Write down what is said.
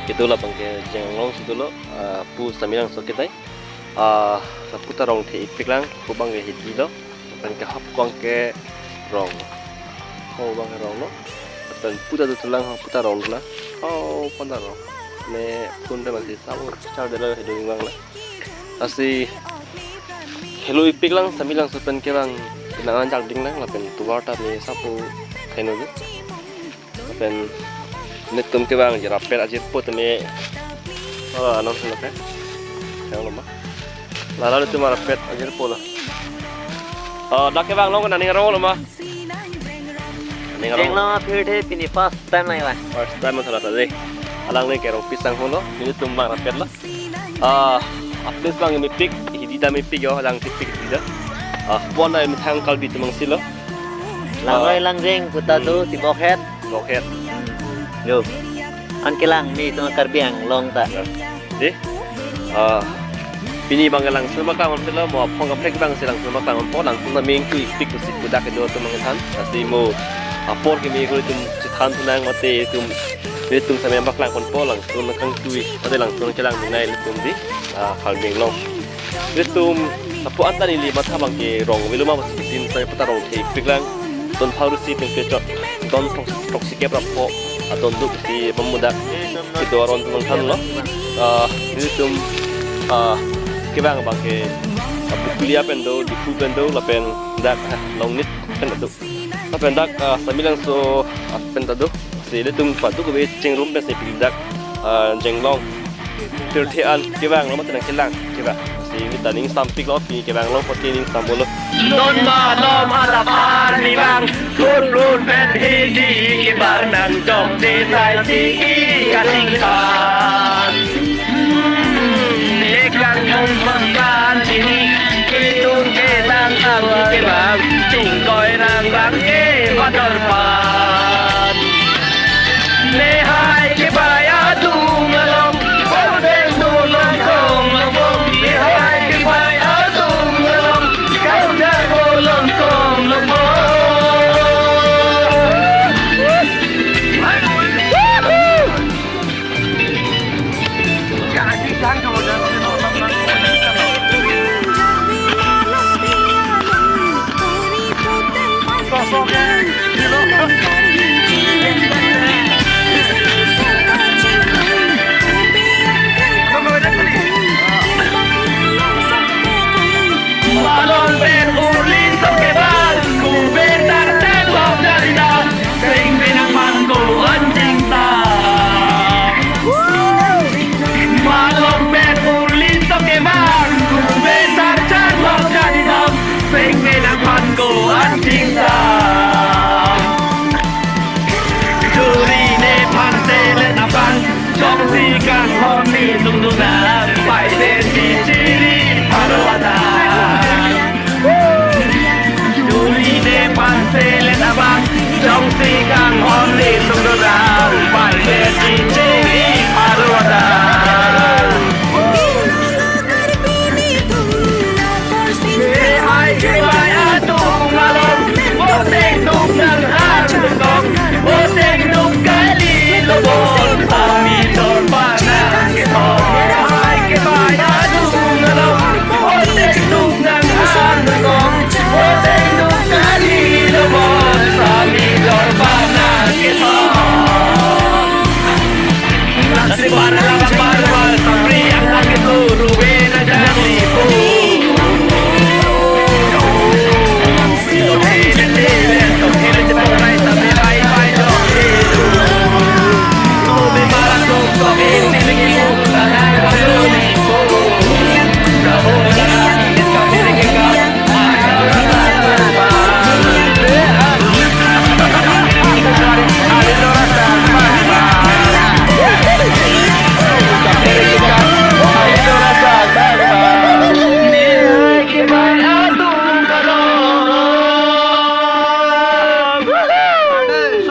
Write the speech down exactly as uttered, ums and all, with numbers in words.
Kedo labang ke Jenglong si dolo, ah, pu Samelangso kedai. Ah, lapu ta rong the-ikpiklang, pu abang ke hidi lo, lapen kehap abang ke rong. Ho abang ke rong lo. Lapen pu ta dothulang, ho pu ta rong lo. Ho pu ta rong. Ne phone te masi sabo charge lo, hedo ing abang lo. Lasi helo-ikpiklang, Samelangso pen kevang, nang anjak dinglang, lapen tovar ta ne sabo heno lo. Lapen netum kevang je rapet ajirpo tame. Oh, anon sila pe. Yang lama. Lala netum rapet ajirpo lo. Oh, dak kevang long nang ning arong lo ma. Ning arong. Jenglong aphi the pini first time lang, Bang. First time masalah tadi. Alang ne kerong pisang holo, netum vang rapet lo. Ah, a-place abang mepik, hidi ta mepik yo, alang tipik hidi ta. Ah, pon ai methang Karbi atum angsilo. Langroi Ah. langjeng pu ta do, tibokhet. Bokhet. Yo. An kelang ni tum Karbi Anglong ta. Ya. Dei. Ah, pini abang langsun abang klang pilo, mo aphong kaprek abang si langsun abang klang po, langsun ta mingtu-ikpik pusi pu dak kedo atum abang than. Lasi mo apor kimi hur atum chethan thu nang mate atum, atum sampai abang klang ponpo, langsun nang kangtui, mate langsun kelang minai atum dei. Ah, Karbi Anglong. Netum lapu anta neli matha abang ke rong avelo ma pusi tim sai pu ta rong the-ikpiklang. Don pharo si pengpechot. Don throksi, throksi kep rap po. Adon do si pemuda. Kedo aron atum abang than lo. Ah, netum, ah, kevang abang ke, ah, Bokolia pen do, Diphu pen do, lapen dak, ah, Longnit pen do. Lapen dak, ah, Samelangso, ah, pen ta do. Lasi ilitum patu kove chingrum pen si pini dak, ah, Jenglong pirthe an kevang lo mate nang kelang kevang. Lasi neta ning ingsampik lo, pini kevang lo, pini ning ingsampo lo. Non malom adap arni abang, kurlun pen hidi kebar nang jok de sai ti i katingkan. Hmm, ekang hong bangkan chini, kitung ke tang tang kevang, chingkoi nang bang ke motor pan. Lehai kebai adung along, kordeng dulong kong lobong. Lehai kebai adung along, kordeng dulong kong lobong. Malom pen urli so kebar, kubetar telok dari dam, sing benang mangko anjing ta. Malom pen urli so kebar, kubetar telok dari dam, sing benang mangko anjing ta. Duri nephan telet aphan, jongsi kanghon ni lungduna, pai se si